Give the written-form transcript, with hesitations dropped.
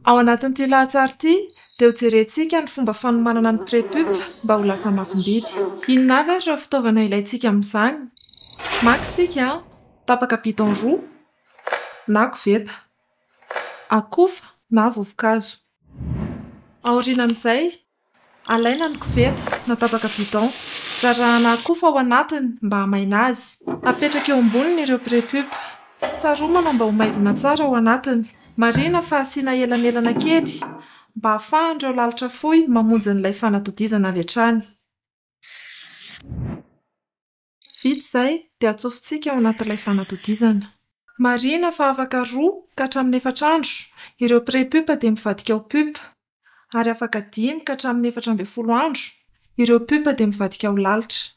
Ao anatin'ity lahatsary ity dia hojerentsika ny fomba fanomanana ny prépupe mba ho lasa masom-biby. Inona avy ary ireo fitaovana ilaintsika amin'izany? Maka isika tapaka bidon roa na koveta, akofa na vovo-kazo. Aorianan'izay, alaina ny koveta na tapaka bidon, rarahana akofa ao anatiny mba hamaina azy. Apetraka eo amboniny ireo prépupe. Saromana mba ho maizina tsara ao anatiny. Marihina fa asiana elanelana kely mba ahafahan'ireo lalitra fohy mamonjy an'ilay fanatodizana avy hatrany. Vita izay dia atsofotsika ao anatin'ilay fanatodizana. Marihina fa afaka 2 ka hatramin'ny 4 andro ireo prépupe dia mivadika ho pupe ary afaka 5 ka hatramin'ny 14 andro ireo pupe dia mivadika ho lalitra.